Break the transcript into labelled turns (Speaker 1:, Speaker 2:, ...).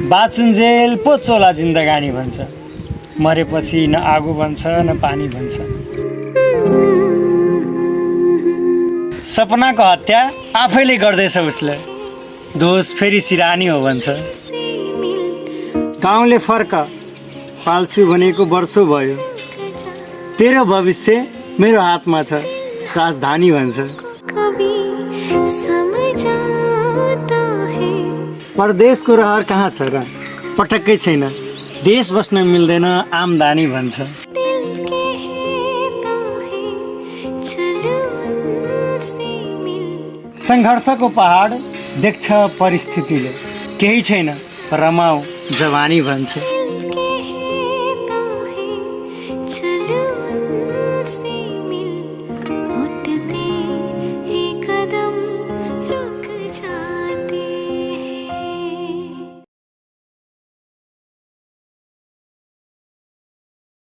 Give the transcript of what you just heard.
Speaker 1: बाचुन्जेल पो चोला जिन्दगानी भन्छ, मरेपछि न आगो भन्छ न पानी भन्छ। सपनाको हत्या आफैले गर्दैछ उसले, दोष फेरि सिरानी हो भन्छ। गाउँले फर्क, पाल्छु भनेको वर्षो भयो, तेरो भविष्य मेरो हातमा छ, राजधानी भन्छ। परदेशको रहर कहाँ छ र, पटक्कै छैन, देश बस्न मिल्दैन आमदानी भन्छ। सङ्घर्षको पहाड देख्छ परिस्थितिले, केही छैन रमाऊ जवानी भन्छ।